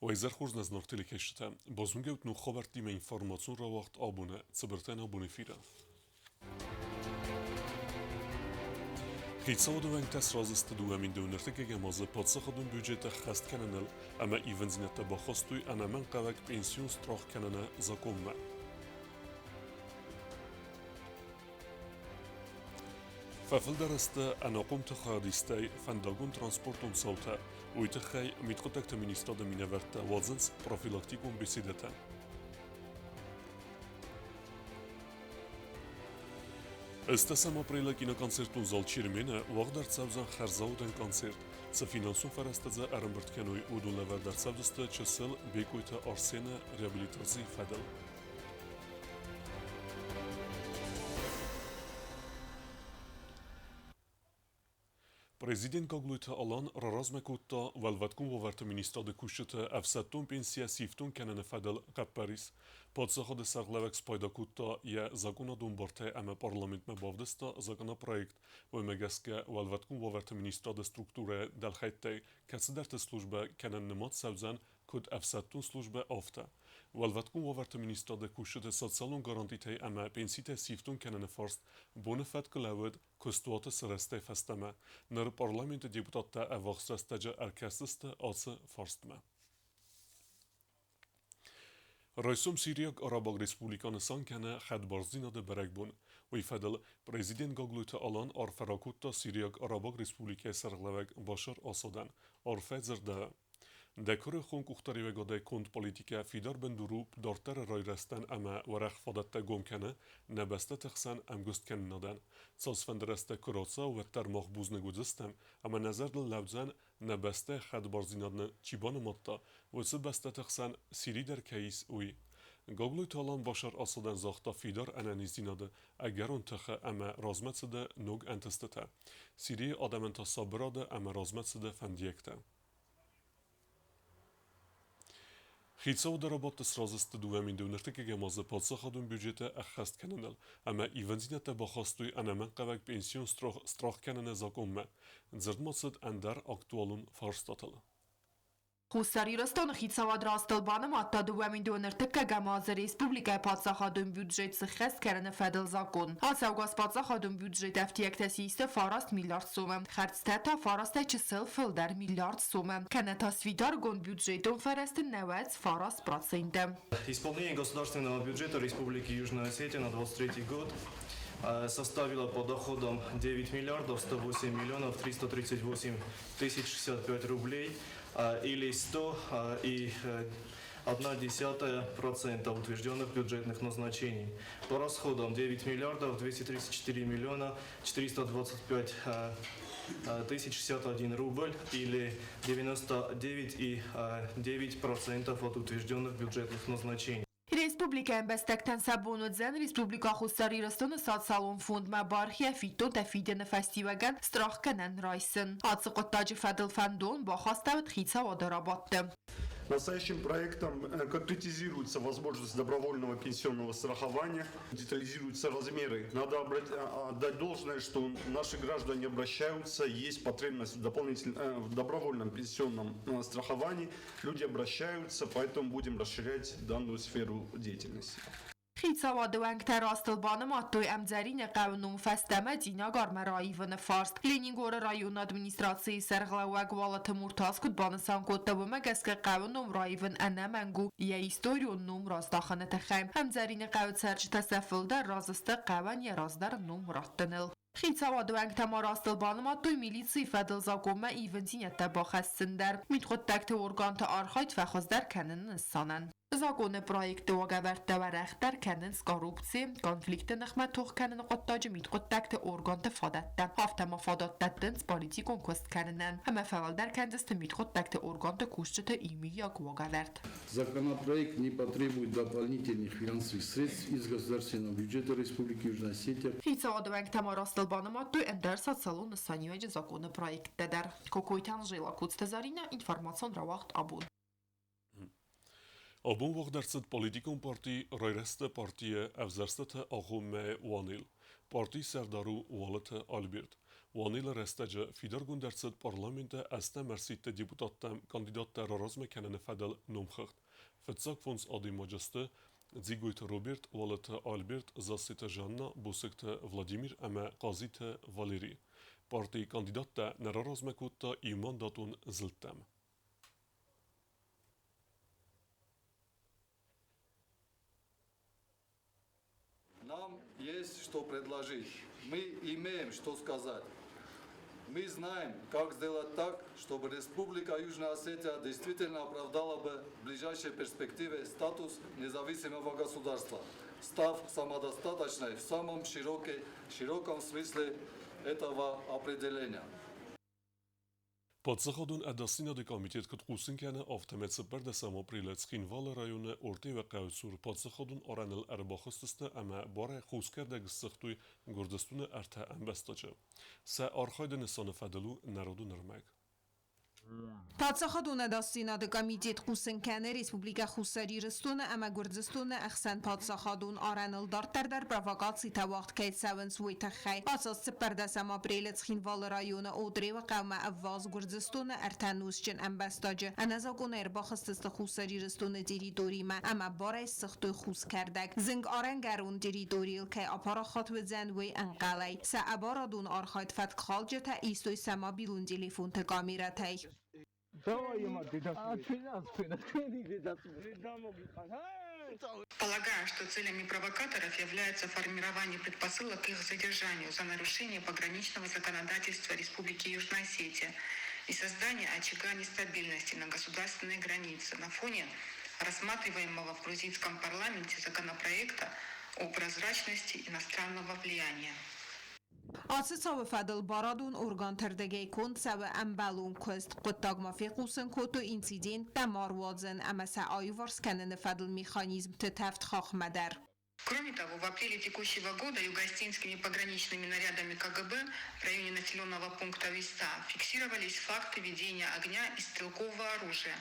Уӕ изӕр хорз нӕ зынаргъ телекӕсджытӕ! Базонгӕ ут ног хабӕрттимӕ информацион рауагъд абоны цыбыртӕн абон эфиры. Хицауады уӕнгтӕ сразы сты 2023 азы паддзахадон бюджеты ӕххӕст кӕныныл ӕмӕ ивындзинӕдтӕ бахастой ӕнӕмӕнгхъӕуӕг пенсион страх кӕныны законмӕ. Фӕфылдӕр сты ӕнахъомты хайадистӕй фӕндагон-транспортон цаутӕ. Уый тыххӕй Мидхъуыддӕгты министрады минӕвӕрттӕ уадзынц профилактикон беседӕтӕ. Ӕстӕсӕм апрелы киноконцертон зал Чермен-ы уагъд ӕрцӕудзӕн хӕрзаудӕн концерт. Цы финансон фӕрӕзтӕ дзы ӕрӕмбырд кӕной, уыдон лӕвӕрд ӕрцӕудзысты чысыл Бекъойты Арсены реабилитацийы фӕдыл. Президент Гаглойты Алан раразмӕ кодта Уӕлвӕткон уавӕрты министрады кусджыты ӕфсӕддон пенсийӕ сифтонг кӕныны фӕдыл хъӕппӕрис. Паддзахады сӕргълӕууӕг спайда кодта йӕ закъонадон бартӕй ӕмӕ парламентмӕ бавдыста законопроект. Уымӕ гӕсгӕ Уӕлвӕткон уавӕрты министрады структурӕйы дӕлхӕйттӕй кӕцыдӕрты службӕ кӕнын нымад цӕудзӕн куыд ӕфсӕддон службӕ, афтӕ. Уӕлвӕткон уавӕрты министрады кусджыты социалон гарантитӕй ӕмӕ пенситӕ сифтонг кӕныны фарст боны фӕткы лӕууыд куыстуаты сырӕзтӕй фӕстӕмӕ. Ныр парламенты депутаттӕ ӕввахс рӕстӕджы ӕркӕсдзысты ацы фарстмӕ. Райсом Сириаг Арабаг Республикӕ нысан кӕны хӕдбардзинады бӕрӕгбон. Уый фӕдыл президент Гаглойты Алан арфӕ ракодта Сириаг Арабаг Республикӕйы сӕргълӕууӕг Башар Асадӕн. Арфӕ дзырдӕуы. Дӕ куырыхон къухдариуӕгадӕй конд политикӕ фидар бындур у дарддӕры райрӕзтӕн ӕмӕ уӕрӕх фадӕттӕ гом кӕны нӕ бӕстӕты хсӕн ӕмгуысткӕнынадӕн. Цасфӕнды рӕстӕг куы рацӕуа, уӕддӕр мах бузныг уыдзыстӕм, ӕмӕ нӕ зӕрдыл лӕудзӕн, нӕ бӕстӕйы хӕдбардзинад нын чи банымадта, уыцы бӕстӕты хсӕн Сири дӕр кӕй ис, уый. Гаглойты Алан Башар Асадӕн загъта фидар ӕнӕниздзинады, ӕгӕрон тыхы ӕмӕ размӕцыды ног ӕнтыстытӕ. Сирийы адӕмӕн та сабырады ӕмӕ размӕцыды фӕндиӕгтӕ. Хицауады рабадты сразы сты 2023 азы паддзахадон бюджеты ӕххӕст кӕныныл ӕмӕ ивындзинӕдтӕ бахастой ӕнӕмӕнгхъӕуӕг пенсион страх кӕныны закъонмӕ. Дзырд ма цыд ӕндӕр актуалон фарстатыл. Хуссар Ирыстоны хицауад растыл банымадта 2023 азы республикӕйы паддзахадон бюджет сыххӕст кӕныны фӕдыл закъон. Ацӕугӕ паддзахадон бюджет ӕфтиӕгтӕ систы 9 миллиард сомы, хӕрдзтӕ та фарастӕй чысыл фылдӕр миллиард сомы, кӕнӕ та сфидаргонд бюджетон фӕрӕзты 99%. Исполнение государственного бюджета Республики Южная Осетия на 2023 год составило по доходам 9 миллиардов 108 миллионов 338 тысяч 65 рублей или 100,1% утвержденных бюджетных назначений. По расходам 9 миллиардов 234 миллиона 425 тысяч 61 рубль или 99,9% от утвержденных бюджетных назначений. Республикӕйы ӕмбӕстӕгтӕн сӕ бон уыдзӕн Республикӕ Хуссар Ирыстоны социалон фондмӕ бархийӕ фиддонтӕ фидыны фӕстиуӕгӕн страхгӕнӕн райсын. Ацы хъуыддаджы фӕдыл фӕндон бахастӕуыд хицауады рабадты. Настоящим проектом конкретизируется возможность добровольного пенсионного страхования, детализируются размеры. Надо отдать должное, что наши граждане обращаются, есть потребность в добровольном пенсионном страховании, люди обращаются, поэтому будем расширять данную сферу деятельности. Хицауады уӕнгтӕ растыл банымадтой Ӕмдзӕрины хъӕуы ном фӕстӕмӕ Дзинагармӕ раивыны фарст. Ленингоры районы администрацийы сӕргълӕууӕг Уалыты Муртаз куыд банысан кодта, уымӕ гӕсгӕ хъӕуы ном раивын ӕнӕмӕнг у йӕ историон ном раздахыны тыххӕй. Ӕмдзӕрины хъӕуы цӕрджытӕ сӕ фылдӕр разы сты хъӕуӕн йӕ раздӕры ном раттыныл. Хицауады уӕнгтӕ ма растыл банымадтой милицийы фӕдыл закъонмӕ ивындзинӕдтӕ бахӕссын дӕр, мидхъуыддӕгты органты архайд фӕхуыздӕр кӕныны нысанӕн. Законы проекты уагӕвӕрдтӕ уӕрӕхдӕр кӕнынц коррупци, конфликты ныхмӕ тох кӕныны хъуыддаджы мидхъуыддӕгты органты фадӕттӕ, афтӕ ма фадат дӕттынц политикон куыст кӕнынӕн ӕмӕ фӕуӕлдӕр кӕндзысты мидхъуыддӕгты органты кусджыты иумиаг уагӕвӕрд. Законопроект не потребует дополнительных финансовых средств из государственного бюджета Республики Южная Осетия. Хицауады уӕнгтӕ ма растыл банымадтой ӕндӕр социалон нысаниуӕджы законы проекттӕ дӕр. Кокойты Анжела, Коцты Заринӕ, информацион рауагъд абон. Абон уагъд ӕрцыд политикон парти Райрӕзты партийы ӕвзӕрстыты агъоммӕ Уанел. Партийы сӕрдар у Уалыты Альберт. Уанелы рӕстӕджы фидаргонд ӕрцыд парламенты ӕстӕм ӕрсидты депутаттӕм кандидаттӕ раразмӕ кӕныны фӕдыл номхыгъд. Фыццаг фондз адӕймаджы сты Дзигойты Роберт, Уалыты Альберт, Зассеты Жанна, Босыкты Владимир ӕмӕ Хъазиты Валери. Партийы кандидаттӕ нӕ раразмӕ кодта иумандатон зылдтӕм. Нам есть что предложить. Мы имеем что сказать. Мы знаем, как сделать так, чтобы Республика Южная Осетия действительно оправдала бы в ближайшей перспективе статус независимого государства, став самодостаточной в самом широком смысле этого определения. Паддзахадон ӕдасдзинады комитет куыд хъусын кӕны, афтӕмӕй цыппӕрдӕсӕм апрелы Цхинвалы районы Ортъеуы хъӕуы цур паддзахадон арӕныл ӕрбахызтысты ӕмӕ барӕй хусгӕрдӕг ссыгътой Гуырдзыстоны ӕртӕ ӕмбӕстаджы. Сӕ архайды нысаны фӕдыл у народон ӕрмӕг. Паддзахадон ӕдасдзинады комитет хъусын кӕны Республикӕ Хуссар Ирыстоны ӕмӕ Гуырдзыстоны ӕхсӕн паддзахадон арӕныл дарддӕр дӕр провокацитӕ уагъд кӕй цӕуынц, уый тыххӕй. Ацы аз цыппӕрдӕсӕм апрелы Цхинвалы районы Отъревы хъӕумӕ ӕввахс Гуырдзыстоны ӕртӕ нозтджын ӕмбӕстаджы ӕнӕзакъонӕй ӕрбахызтысты Хуссар Ирыстоны территоримӕ ӕмӕ барӕй ссыгътой хус кӕрдӕг. Зынг арӕнгӕрон территорийыл кӕй апарахат уыдзӕн, уый ӕнхъӕлӕй. Сӕ ӕбарадон архайд фӕткхалджытӕ истой сӕ мобилон телефонты камерӕтӕй. Полагаю, что целями провокаторов является формирование предпосылок к их задержанию за нарушение пограничного законодательства Республики Южная Осетия и создание очага нестабильности на государственной границе на фоне рассматриваемого в грузинском парламенте законопроекта о прозрачности иностранного влияния. Ацы цауы фӕдыл барадон органты рдыгӕй конд цӕуы ӕмбӕлон куыст. Хъуыддагмӕ фехъусын кодтой инциденттӕ ма руадзын ӕмӕ сӕ аиуварс кӕныны фӕдыл механизмты тӕвд хаххмӕ дӕр. Кроме того, в апреле текущего года югостинскими пограничными нарядами КГБ в районе населенного пункта Виста фиксировались факты ведения огня из стрелкового оружия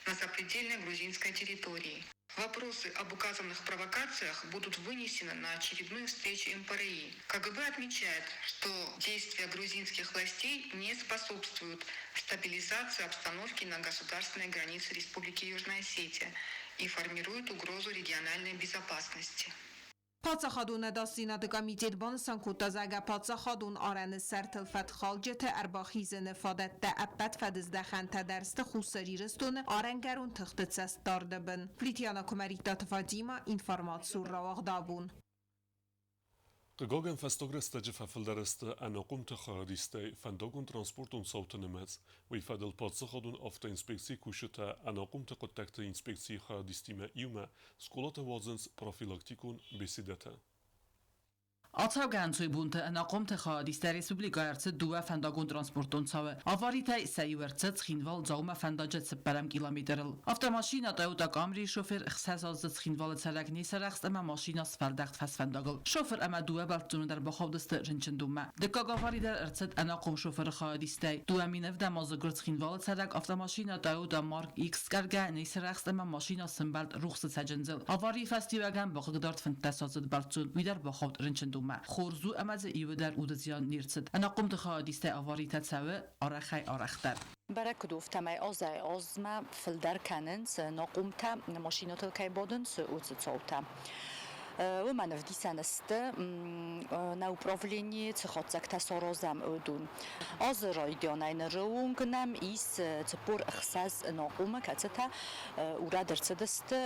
на сопредельной грузинской территории. Вопросы об указанных провокациях будут вынесены на очередную встречу МПРИ. КГБ отмечает, что действия грузинских властей не способствуют стабилизации обстановки на государственной границе Республики Южная Осетия и формируют угрозу региональной безопасности. Паддзахадон ӕдасдзинады комитет банысан кодта, зӕгъгӕ, паддзахадон арӕны сӕртыл фӕткхалджыты ӕрбахизыны фадӕттӕ ӕппӕт фӕдыздӕхӕнтӕ дӕр сты Хуссар Ирыстоны арӕнгӕрон тыхты цӕстдарды бын. Плитьяна Куымӕридтаты Фатимӕ, информацион рауагъд Абон. Хъыгагӕн, фӕстаг рӕстӕджы фӕфылдӕр сты ӕнахъомты хайадистӕй фӕндагон-транспортон цауты нымӕц. Уый фӕдыл паддзахадон автоинспекцийы кусджытӕ ӕнахъомты хъуыддӕгты инспекцийы хайадистимӕ иумӕ скъолаты уадзынц профилактикон беседӕтӕ. Ацӕугӕ ӕнцойбонты ӕнахъомты хайадистӕ республикӕйы ӕрцыд дыууӕ фӕндагон-транспортон цауы. Аваритӕй сӕ иу ӕрцыд Цхинвал-Дзаумӕ фӕндаджы цыппӕрӕм километрыл. Автомашинӕ Toyota Camry-йы шофыр ӕхсӕзаздзыд Цхинвалы цӕрӕг не сарӕхст ӕмӕ машинӕ сфӕлдӕхт фӕсфӕндагыл. Шофыр ӕмӕ дыууӕ бӕлццоны дӕр бахаудысты рынчындонмӕ. Дыккаг авари дӕр ӕрцыд ӕнахъом шофыры хайадистӕй. 2007 азы гуырд Цхинвалы цӕрӕг автомашинӕ Toyota Mark X скъӕргӕ не сарӕхст ӕмӕ машинӕ сымбӕлд рухсы цӕджындзыл. Аварийы фӕстиуӕгӕн бахъыгдард 15-аздзыд бӕлццон, уый дӕр бахауд рынчындонмӕ. Хорз у ӕмӕ дзы иуы дӕр уды зиан не рцыд. Ӕнахъомты хайадистӕй аваритӕ цӕуы арӕхӕй-арӕхдӕр. Бӕрӕг куыд у, афтӕмӕй азӕй-азмӕ фылдӕр кӕнынц ӕнахъомтӕ машинӕтыл кӕй бадынц, уыцы цаутӕ. Уымӕн ӕвдисӕн сты нӕ управленийы цы хатдзӕгтӕ саразӕм, уыдон. Азы райдианӕй ныры онг нӕм ис 46 ӕнахъомы, кӕцытӕ урӕд ӕрцыдысты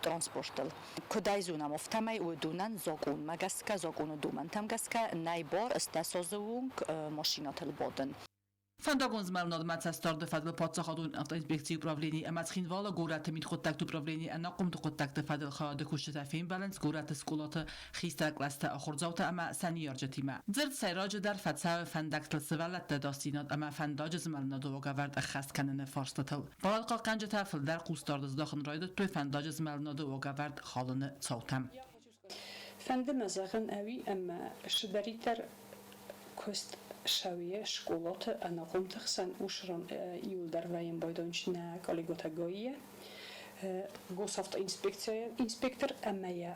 транспортыл. Куыд ӕй зонӕм, афтӕмӕй уыдонӕн закъонмӕ гӕсгӕ, закъоны домӕнтӕм гӕсгӕ нӕй бар 18 азы онг машинӕтыл бадын. Фӕндагон змӕлынадмӕ цӕстдарды фӕдыл паддзахадон автоинспекцийы управлени ӕмӕ Цхинвалы горӕты мидхъуыддӕгты управленийы ӕнахъомты хъуыддӕгты фӕдыл хайады кусджытӕ фембӕлынц горӕты скъолаты хистӕр кълӕсты ахуырдзаутӕ ӕмӕ сӕ ныййарджытимӕ. Дзырд сӕйраджыдӕр фӕцӕуы фӕндӕгтыл сывӕллӕтты ӕдасдзинад ӕмӕ фӕндаджы змӕлынады уагӕвӕрд ӕххӕст кӕныны фарстытыл. Барадхъахъхъӕнджытӕ фылдӕр хъусдард здахын райдыдтой фӕндаджы змӕлынады уагӕвӕрд халыны цаутӕм. Фӕнды мӕ зӕгъын ӕви ӕмӕ цыдӕриддӕр куыст цӕуы скъолаты ӕнахъомты хсӕн уыцы иуылдӕр вӕййӕм байдонч нӕ коллеготӕ ГАИ-йӕ, госавтоинспекцийы инспектор ӕмӕ йӕ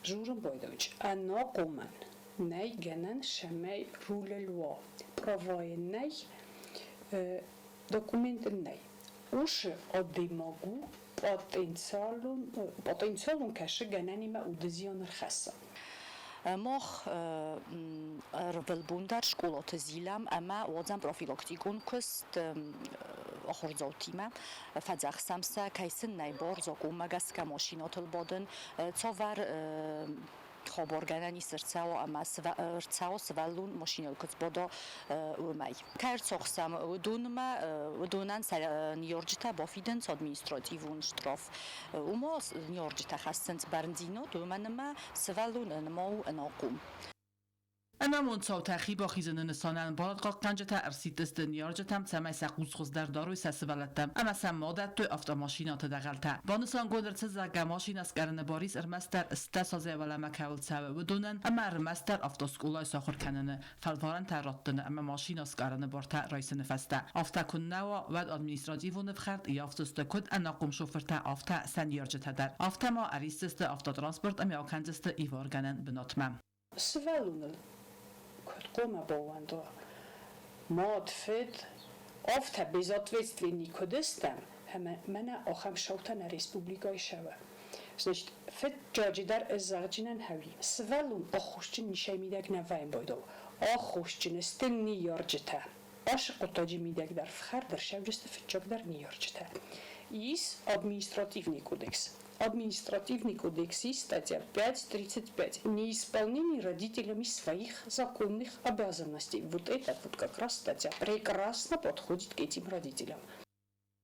журын байдонч ӕнахъомӕн. Нӕй гӕнӕн цӕмӕй рулыл уа. Права йын нӕй, документ ын нӕй. Уыцы адӕймаг у потенциалон, потенциалон кӕсы гӕнӕнимӕ удызиан ӕрхӕсса. Мах ӕрвылбон дӕр скъолаты зилӕм ӕмӕ уадзӕм профилактикон куыст ахуырдзаутимӕ. Фӕдзӕхсӕм сӕ, кӕй сын нӕй бар закъонмӕ гӕсгӕ машинӕтыл бадын, цавӕр хабаргӕнӕн ис ӕрцӕуа ӕмӕ ӕрцӕуа сывӕллон машинӕйыл куы сбада, уымӕй. Кӕй ӕрцахсӕм, уыдонмӕ уыдонӕн сӕ ныййарджытӕ бафидынц административон штраф. Уымӕ ныййарджытӕ хӕссынц бӕрндзинад, уымӕн ӕмӕ сывӕллон ма у ӕнахъом. Ӕнамонд цаутӕ хи бахизыны нысанӕн барадхъахъхъӕнджытӕ ӕрсидтысты ныййарджытӕм, цӕмӕй сӕ хъус хуыздӕр дарой сӕ сывӕллӕттӕм ӕмӕ сӕм ма дӕттой автомашинӕты дӕгъӕлтӕ. Банысангонд ӕрцыд, зӕгъгӕ, машинӕ скъӕрыны бар ис ӕрмӕстдӕр 18 азӕй уӕлӕмӕ кӕуыл цӕуы, уыдонӕн ӕмӕ ӕрмӕстдӕр автоскъолайы сахуыр кӕныны, фӕлварӕнтӕ раттыны ӕмӕ машинӕ скъӕрыны бартӕ райсыны фӕстӕ. Афтӕ куыннӕ уа, уӕд административон ӕфхӕрд ӕййафдзысты куыд ӕнахъом шофыртӕ, афтӕ сӕ ныййарджытӕ дӕр. Афтӕ ма ӕрисдзысты автотранспорт ӕмӕ акӕндзысты иваргӕнӕн бынатмӕ. Сывӕллоныл куыд хъуамӕ баууӕнда? Мад, фыд, афтӕ безответственный куыд стӕм, ӕмӕ мӕнӕ ахӕм шоутӕ нӕ республикӕйы цӕуы. Значит, фыццаджыдӕр ӕз зӕгъджынӕн хӕуи. Сывӕллон аххосджын нисӕй мидӕг нӕ вӕййы байдау. Аххосджын сты ныййарджытӕ. Ацы хъуыддаджы мидӕг дӕр фхӕрд ӕрцӕуджысты фыццагдӕр ныййарджытӕ. Ис административный кодекс. Административный кодекс статья 5.35. Неисполнение родителями своих законных обязанностей. Вот это вот как раз статья прекрасно подходит к этим родителям.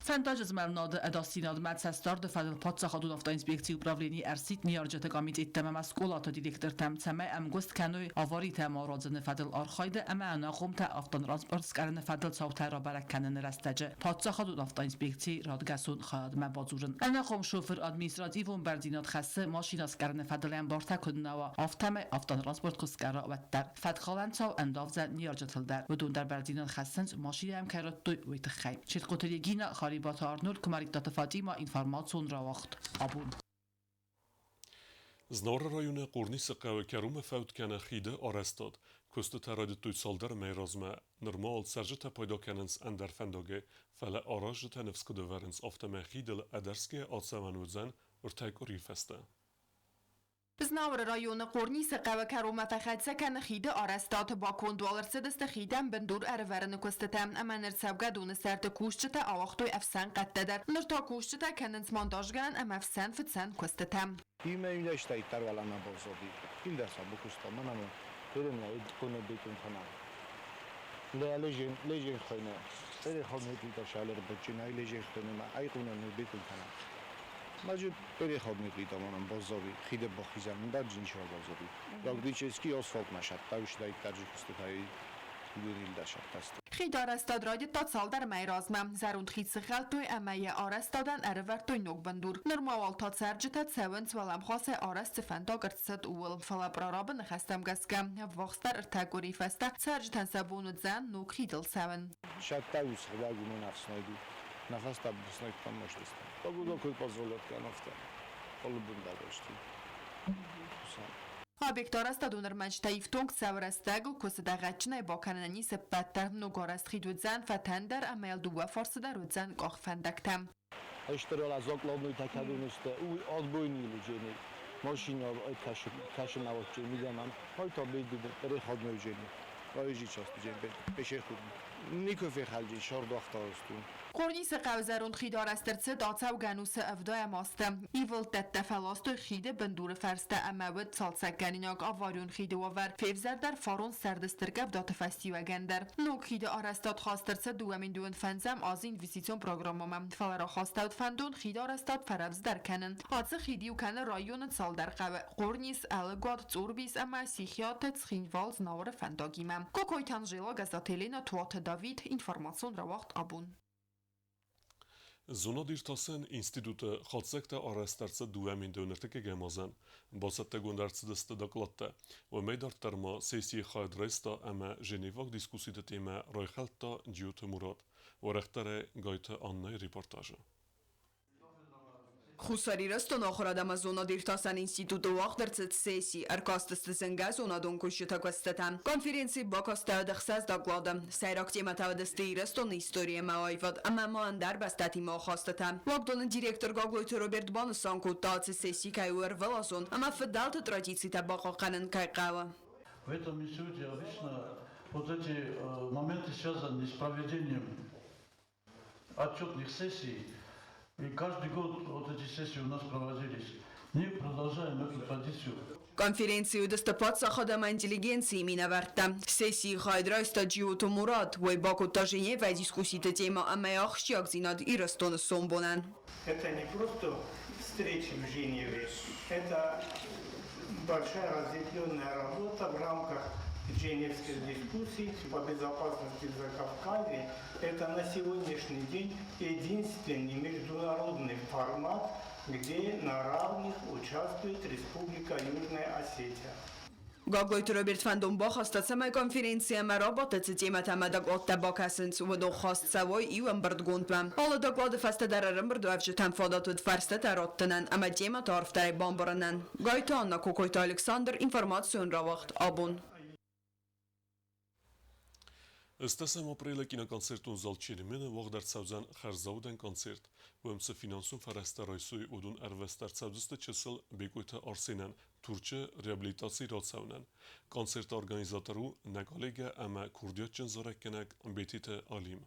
Фӕндаджы змӕлынады ӕдасдзинадмӕ цӕстдарды фӕдыл паддзахадон автоинспекцийы управлени ӕрсидт ныййарджыты комитеттӕм ӕмӕ скъолаты директортӕм, цӕмӕй ӕмгуыст кӕной аваритӕ ма руадзыны фӕдыл архайды ӕмӕ ӕнахъомтӕ автотранспорт скъӕрыны фӕдыл цаутӕ рабӕрӕг кӕныны рӕстӕджы паддзахадон автоинспекцийы радгӕсон хайадмӕ бадзурын. Ӕнахъом шофыр административон бӕрндзинад хӕссы машинӕ скъӕрыны фӕдыл ӕм бартӕ куыд нӕ уа, афтӕмӕй автотранспорт куы скъӕра, уӕддӕр. Фӕткхалӕн цау ӕндавдзӕн ныййарджытыл дӕр. Уыдон дӕр бӕрндзинад хӕссынц, машинӕйӕм кӕй радтой, уый тыххӕй. Четкъоты Регина, Харибаты Арнольд, Куымӕридтаты Фатима, информацион рауагъд. Абон. Знауыры районы Хъорнисы хъӕуы кӕронмӕ фӕуд кӕны хиды арӕзтад. Куыстытӕ райдыдтой цалдӕр мӕйы размӕ. Нырма уал цӕрджытӕ пайда кӕнынц ӕндӕр фӕндагӕй, фӕлӕ аразджытӕ ныфс куыд ӕвӕрынц, афтӕмӕй хидыл ӕдӕрсгӕ ацӕуӕн уыдзӕн ӕртӕ къуырийы фӕстӕ. Знауыры районы Хъорнисы хъӕуы кӕронмӕ фӕхӕццӕ кӕны хиды арӕзтад. Баконд уал ӕрцыдысты хидӕн бындур ӕрывӕрыны куыстытӕ ӕмӕ ныр цӕугӕдоны сӕрты кусджытӕ ауагътой ӕфсӕн хъӕдтӕ дӕр. Ныр та кусджытӕ кӕнынц монтажгӕнӕн ӕмӕ ӕфсӕн-фыцӕн куыстытӕ. Хид арӕзтад райдыдта цалдӕр мӕйы размӕ. Зӕронд хид сыхӕлдтой ӕмӕ йӕ арӕзтадӕн ӕрывӕрдтой ног бындур. Нырма уал та цӕрджытӕ цӕуынц уӕлӕмхасӕй арӕзт цы фӕндаг ӕрцыд, ууыл. Фӕлӕ прорабы ныхӕстӕм гӕсгӕ, ӕввахсдӕр ӕртӕ къуырийы фӕстӕ цӕрджытӕн сӕ бон уыдзӕн ног хидыл цӕуын. Объект арӕзтадон ӕрмӕджытӕ ифтонг цӕуы рӕстӕгыл, куы цыдӕгъӕдджынӕй бакӕнынӕн ис ӕппӕт дӕр. Ногарӕзт хид уыдзӕн фӕтӕндӕр ӕмӕ йыл дыууӕ фарсы дӕр уыдзӕн къахфӕндӕгтӕ. Хъорнисы хъӕуы зӕронд хид арӕзт ӕрцыд ацӕугӕ ӕнусы ӕвдайӕм азты. Ивылд дӕттӕ фӕластой хиды бындуры фӕрстӕ ӕмӕ уыд цалцӕггӕнинаг аварион хиды уавӕр февзӕрдӕр фарон сӕрды стыр къӕвдаты фӕстиуӕгӕн дӕр. Ног хиды арӕзтад хаст ӕрцыд 2025 азы инвестицион программӕмӕ, фӕлӕ рахастӕуыд фӕндон хиды арӕзтад фӕрӕвдздӕр кӕнын. Ацы хид иу кӕны районы цалдӕр хъӕуы: Хъорнис, Ӕлыгуат, Цъорбис ӕмӕ Сихиаты, Цхинвал, Знауыры фӕндагимӕ. Кокойты Анжела, Гӕззаты Елена, Туаты Давид, информацион рауагъд абон. Зонад-иртасӕн институты хатдзӕгтӕ арӕзт ӕрцыд 2000 азӕн. Бацӕттӕгонд ӕрцыдысты докладтӕ. Уымӕй дарддӕр ма сессийы хайад райста ӕмӕ Женеваг дискусситы темӕ райхӕлдта Джиоты Мурат. Уӕрӕхдӕрӕй Гайты Аннӕйы репортажы. Хуссар Ирыстоны ахуырад ӕмӕ зонад-иртасӕн институты уагъд ӕрцыд сесси, ӕркастысты зынгӕ зонадон кусджыты куыстытӕ. Конференцийы бакастӕуыд ӕхсӕз доклады. Сӕйраг темӕтӕ уыдысты Ирыстоны истори ӕмӕ аивад ӕмӕ ма ӕндӕр бӕстӕтимӕ ахастытӕ. Уагдоны директор Гаглойты Роберт банысан кодта, ацы сесси кӕй у ӕрвылазон ӕмӕ фыдӕлты традицитӕ бахъахъхъӕнын кӕй хъӕуы. В этом институте обычно вот эти моменты связаны с проведением отчетных сессий. И каждый год вот эти сессии у нас проводились. Мы продолжаем эту традицию. Конференцийы уыдысты паддзахад ӕмӕ интеллигенцийы минӕвӕрттӕ. Сессийы хайад райста Джиоты Мурат. Уый бакодта Женевӕйы дискусситы темӕ ӕмӕ йӕ ахсджиагдзинад Ирыстоны сомбонӕн. Это не просто встречи в Женеве, это большая разветвленная работа в рамках Женевских дискуссий по безопасности в Закавказье. Это на сегодняшний день единственный международный формат, где на равных участвует Республика Южная Осетия. Гаглойты Роберт фӕндон бахаста, цӕмӕй конференци ӕмӕ рабадты цы темӕтӕ ӕмӕ докладтӕ бакӕсынц, уыдон хаст цӕуой иу ӕмбырдгондмӕ. Алы доклады фӕстӕ дӕр ӕрӕмбырдуӕвджытӕн фадат уыд фарстатӕ раттынӕн ӕмӕ темӕтӕ арфдӕрӕй бамбарынӕн. Гайты Анна, Кокойты Александр, информацион рауагъд «Абон». Ӕстдӕсӕм апрелы киноконцертон зал Чермен-ы уагъд ӕрцӕудзӕн хӕрзаудӕн концерт. Уым цы финансон фӕрӕзтӕ райсой, уыдон ӕрвыст ӕрцӕудзысты чысыл Бекъойты Арсенӕн Турчы реабилитаци рацӕуынӕн. Концерты организатор у нӕ коллегӕ ӕмӕ курдиатджын зарӕггӕнӕг Бетиты Алим.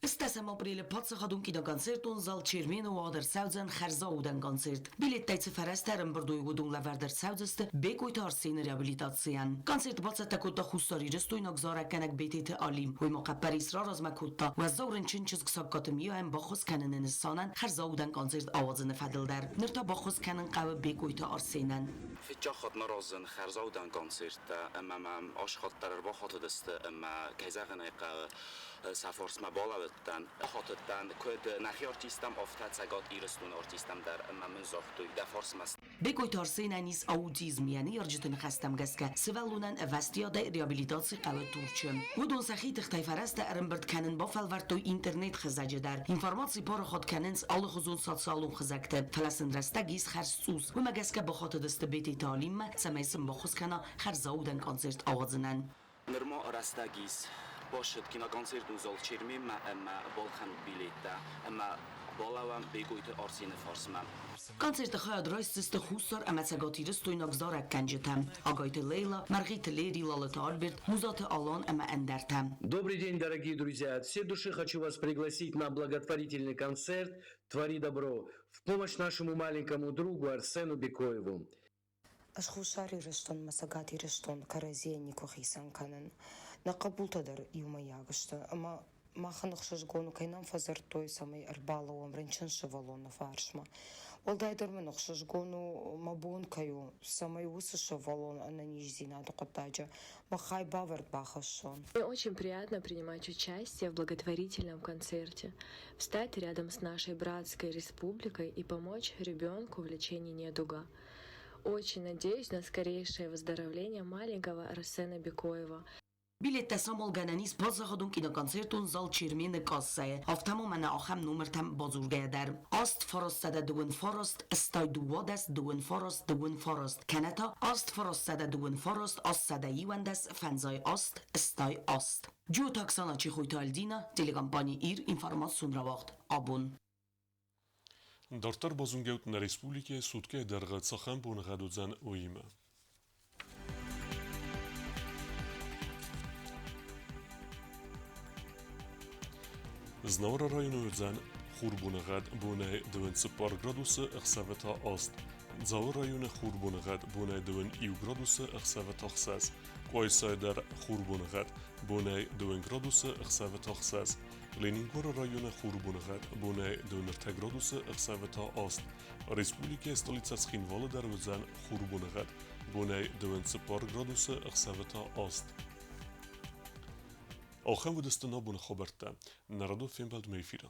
Ӕстдӕсӕм апрелы паддзахадон киноконцертон зал Чермен-ы уагъд ӕрцӕудзӕн хӕрзаудӕн концерт. Билеттӕй цы фӕрӕзтӕ ӕрӕмбырд уой, уыдон лӕвӕрд ӕрцӕудзысты Бекъойты Арсены реабилитацийӕн. Концерт бацӕттӕ кодта хуссарирыстойнаг зарӕггӕнӕг Бететы Алим. Уый ма хъӕппӕрис раразмӕ кодта, уӕззау рынчын чызг Сагкаты Мияйӕн баххуыс кӕныны нысанӕн хӕрзаудӕн концерт ауадзыны фӕдыл дӕр. Ныр та баххуыс кӕнын хъӕуы Бекъойты Арсенӕн. Фыццаг хатт ма раздзӕн хӕрзаудӕн концерттӕ ӕмӕ мӕм аст дӕр ӕрбахатыдысты ӕмӕ, кӕй зӕгъын ӕй хъӕуы, сӕ фарсмӕ балӕууыдтӕн. Хатыдтӕн, куыд нӕхи артисттӕм, афтӕ Цӕгат Ирыстоны артисттӕм дӕр ӕмӕ мын загътой, дӕ фарсмӕ. Бекъойты Арсенӕн ис аутизм, йӕ ныййарджыты ныхӕстӕм гӕсгӕ, сывӕллонӕн ӕвӕстиатӕй реабилитаци хъӕуы Турчы. Уыдон сӕхи тыхтӕй фӕрӕзтӕ ӕрӕмбырд кӕнын бафӕлвӕрдтой интернет-хызӕджы дӕр. Информаци парахат кӕнынц алыхуызон социалон хызӕгты, фӕлӕ сын рӕстӕг ис хӕрз цъус. Уымӕ гӕсгӕ бахатыдысты Бететы Алиммӕ, цӕмӕй сын баххуыс кӕна хӕрзаудӕн концерт ауадзынӕн. Нырма рӕстӕг ис. Бацыд киноконцертон зал Черменмӕ ӕмӕ балхӕнут билеттӕ ӕмӕ балӕууӕм Бекъойты Арсены фарсмӕ. Концерты хайад райсдзысты Хуссар ӕмӕ цӕгатирыстойнаг зарӕггӕнджытӕ Агайты Лейла, Мӕргъиты Лери, Лалыты Альберт, Музаты Алан ӕмӕ ӕндӕртӕ. Добрый день, дорогие друзья! От всей души хочу вас пригласить на благотворительный концерт «Твори добро» в помощь нашему маленькому другу Арсену Бекоеву. Ӕз Хуссар Ирыстонмӕ Цӕгат Ирыстон кӕрӕдзийӕ никуы хицӕн кӕнын. Нӕ хъӕбултӕ дӕр иумӕйаг сты ӕмӕ махӕн ӕхсызгон у, кӕй нӕм фӕдзырдтой, цӕмӕй ӕрбалӕууӕм рынчын сывӕллоны фарсмӕ. Уӕлдайдӕр мын ӕхсызгон у, мӕ бон кӕй у, цӕмӕй уыцы сывӕллон ӕнӕниздзинады хъуыддаджы мӕ хайбавӕрд бахӕссон. Мне очень приятно принимать участие в благотворительном концерте, встать рядом с нашей братской республикой и помочь ребенку в лечении недуга. Очень надеюсь на скорейшее выздоровление маленького Арсена Бекоева. Билеттӕ самалгӕнӕн ис паддзахадон киноконцертон зал Чермен-ы кассӕйы, афтӕ ма мӕнӕ ахӕм номыртӕм бадзургӕйӕ дӕр: 8929 82 29 29, кӕнӕ та 8929 811 58 68. Джиоты Оксана, Чехойты Альдина, телекомпани Ир, информацион рауагъд «Абон». Дарддӕр базонгӕут нӕ республикӕйы суткӕйы дӕргъы цахӕм боныгъӕд уыдзӕн, уыимӕ. Знауыры районы уыдзӕн хурбоныгъӕд бонӕй 24 градусы, ӕхсӕвы та 8. Дзауы районы хурбоныгъӕд бонӕй 21 градусы, ӕхсӕвы та 6. Къуайсайы дӕр хурбоныгъӕд бонӕй 2 градусы, ӕхсӕвы та 6. Ленингоры районы хурбоныгъӕд бонӕй 23 градусы, ӕхсӕвы та 8. Республикӕйы столицӕ Цхинвалы дӕр уыдзӕн хурбоныгъӕд бонӕй 24 градусы, ӕхсӕвы та 8. Ахӕм уыдысты нӕ боны хабӕрттӕ. Нӕ радон фембӕлдмӕ эфиры.